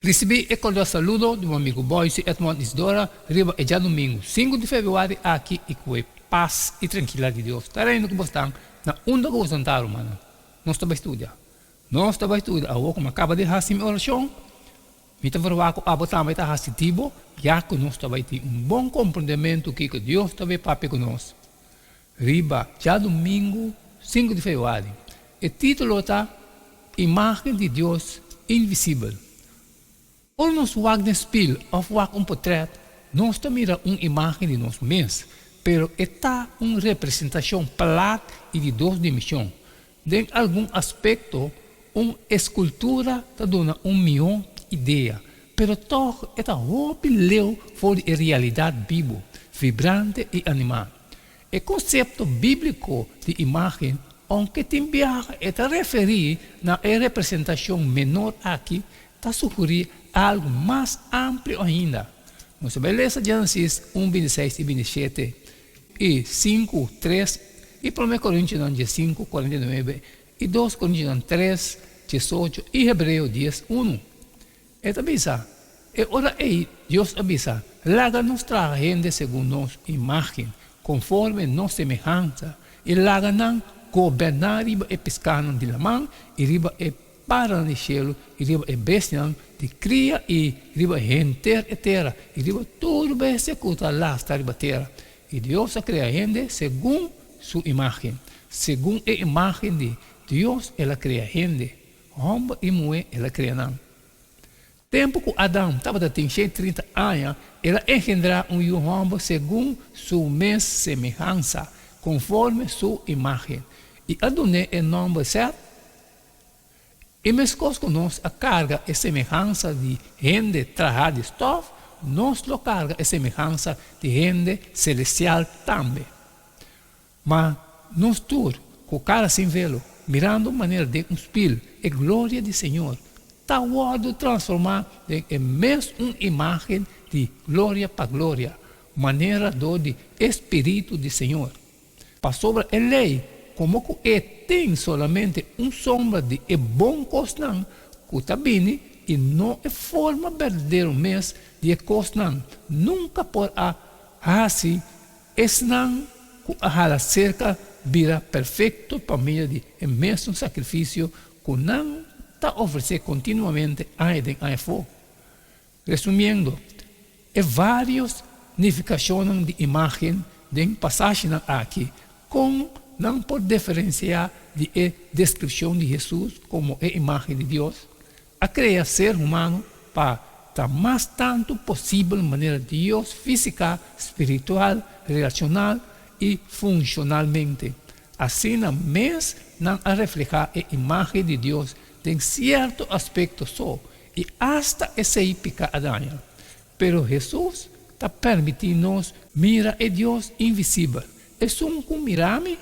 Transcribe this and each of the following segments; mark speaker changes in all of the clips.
Speaker 1: Risibí e kordial saludo di bo amigu Boyce Edmond Isidora riba e djadumingu sinku di febrüari aki i ku e pas i trankilidat di Dios ta reina ku bosnan na unda ku bosnan ta rumannan. Nos ta bai studia. Nos ta bai studia awor ku mi a kaba di hasi mi orashon. Mi ta verwagt ku abo tambe ta hasi di bo ya ku nos ta bai tin un bon komprendementu kiko Dios ta bai papia ku nos riba djadumingu sinku di febrüari. E título ta Imágen di Dios Invisibel. Ora nos wak den spil òf wak un potrèt, nos ta mira un imágen di nos mes, pero e ta un representashon plat i di dos dimenshon. Den algun aspekto, un eskultura ta duna un mihó idea, pero tòg e ta hopi leu for di e realidat bibu, vibrante i animá. E konsepto bíbliko di imágen, ounke tin biaha e ta referí na e representashon menor aki, ta sugerí algu mas amplio ainda. Nos ta bai lesa Génesis un bintiseis i bintishete i sinku tres i Promé Korintionan diesinku kuarenta i nuebe i Dos Korintionan tres diesocho i Hebreo dies unu. E ta bisa, E ora ei Dios a bisa, Laga nos traha hende segun nos imágen, konforme nos semehansa, i laga nan goberná riba e piskánan di laman, i riba e paranan di shelu, i riba e bestianan di kria, i riba henter e tera, i riba tur bestia ku ta lastra riba tera. I Dios a krea hende segun su imágen. Segun e imágen di Dios el a krea hende, hòmber i muhé el a krea nan. Tempu ku Adam tabata tin shen trinta aña, el a engendrá un yu hòmber segun su mes semehansa, konforme su imágen, i a dun'é e nòmber Sèt. I meskos ku nos a karga e semehansa di hende trahá di stòf, nos lo karga e semehansa di hende selestial tambe. Ma nos tur, ku kara sin velo, mirando manera den un spil e gloria di Señor, ta wòrdu transformá den e mes un imágen di gloria pa gloria, manera dor di e Spiritu di Señor. Pasobra e lei, komo ku e tin solamente un sombra di e bon kosnan ku ta bini i no e forma berdadero mes di e kosnan, nunka por a hasi Esnan ku a hala serka bira perfekto pa medio di e mesun sakrifisio ku nan ta ofresé kontinuamente aña den aña afó. Resumiendo, e vários nifikashonnan di imágen den pasashinan aki, kon nan por diferensiá di e deskripshon di Hesus komo e imágen di Dios? A krea ser humano pa ta mas tantu posibel manera Dios físika, spiritual, relashonal i funshonalmente. Asina mes nan a reflehá e imágen di Dios den sierto aspekto so, i asta esei piká a daña. Pero Hesus ta permití nos mira e Dios invisibel. Esun ku mira mi,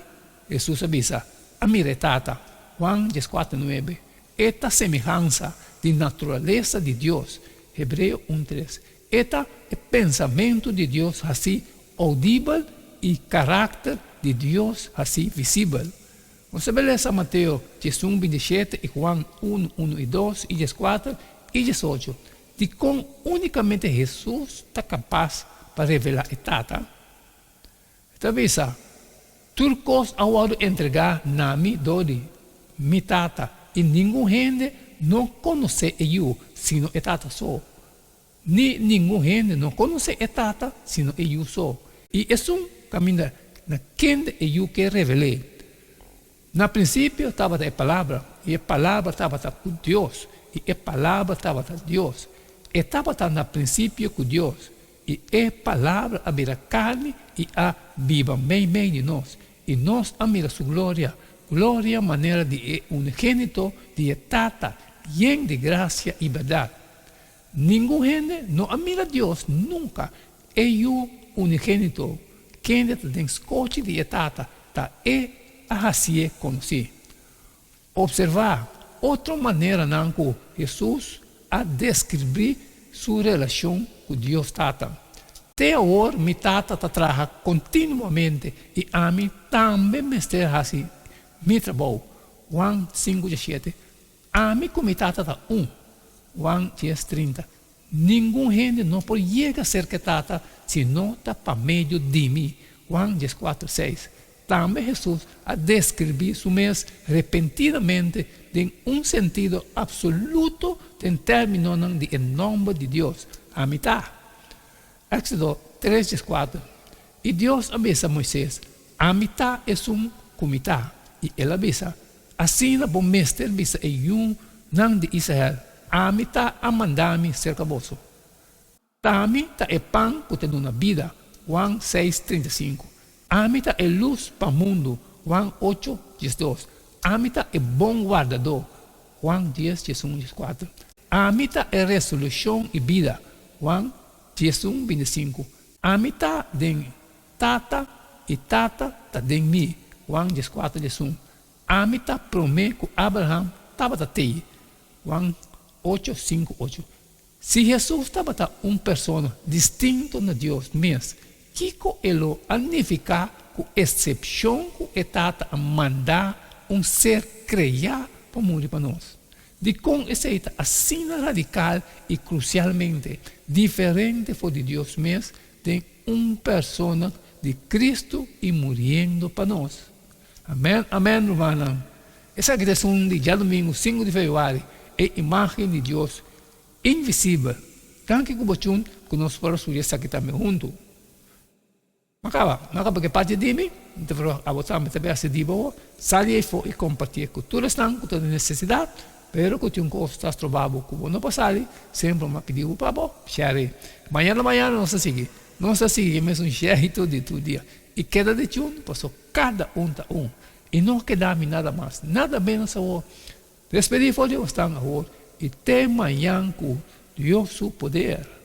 Speaker 1: Hesus a bisa, a mira e Tata. Juan dieskuater nuebe. E ta semehansa di naturalesa di Dios, Hebreo un tres. E ta e pensamentu di Dios hasí oudibel i karakter di Dios hasí visibel. Nos ta lesa Mateo diesun bintishete i Juan unu unu i dos i dieskuater i diesocho. Dikon únikamente Hesus ta kapas pa revelá e Tata? E ta bisa, Tur kos a wòrdu entregá na mi dor di mi Tata, i ningun hende no konosé e Yu sino e Tata so, ni ningun hende no konosé e Tata sino e Yu so, i esun kaminda na kende e Yu ke revel'é. Na prinsipio tabata e Palabra, i e Palabra tabata ku Dios, i e Palabra tabata Dios. E tabata na prinsipio ku Dios. I e Palabra a bira karni i a biba meimei di nos, i nos a mira su gloria, gloria manera di e unigénito di e Tata, yen di grasia i bèrdat. Ningun hende no a mira Dios nunka, e Yu unigénito, kende ta den skochi di e Tata, ta e a hasié konosí. Observá otro maneranan ku Hesus a deskribí su relashon ku Dios Tata. Te awor mi Tata ta traha kontinuamente i ami tambe mester hasi mi trabou. Juan sinku diesshete, Ami ku mi Tata ta un. Juan dies, trinta. Ningun hende no por yega serka e Tata si no ta pa medio di mi. Juan dieskuater, seis. Tambe Hesus a deskribí su mes repentinamente den un sentido apsoluto den términonan di e nòmber di Dios, Ami ta. Éksodo tres dieskuater. I Dios a bisa Moises, Ami ta esun ku mi ta. I el a bisa, Asina bo mester bisa e yunan di Israel, Ami ta a manda mi serka boso. T'ami ta e pan ku ta duna bida, Juan seis, 35. Ami ta e lus pa mundu, Juan ocho, 12. Ami ta e bon wardadó, Juan dies, 11, 14. Ami ta e resolushon i bida, Juan 11, 25. Ami ta den Tata i Tata ta den mi, Juan 14, 11. Ami ta promé ku Abraham tabata tei, Juan ocho, sinku, ocho. Si Hesus tabata un persona distinto na Dios mes, kiko e lo a nifiká ku eksepshon ku e Tata a manda un ser kreá pa muri pa nos? Dikon esei ta asina radikal i krusialmente diferente for di Dios mes den un persona di Kristu i muriendo pa nos? Amèn amèn rumannan. Esaki ta esun di djadumingu sinku di febrüari, e imágen di Dios invisibel. Danki ku bo chun ku nos por a studia esaki tambe huntu. M'a kaba, m'a kaba ku e parti di mi, mi ta verwacht abo tambe ta bay hasi di bo, sali eyfo i kompartié ku tur esnan ku ta den nesesidat, pero ku tin un kos ta stroba bo ku bo no por sali, semper m'a pidi bo pa bo share. Mañana mañana nos ta sigui, nos ta sigui e mesun shèitu di tur dia i keda di chun paso kada un ta un i no keda mi nada mas nada menos awor. Despedí for di bosnan awor i te mañan ku Dios su poder.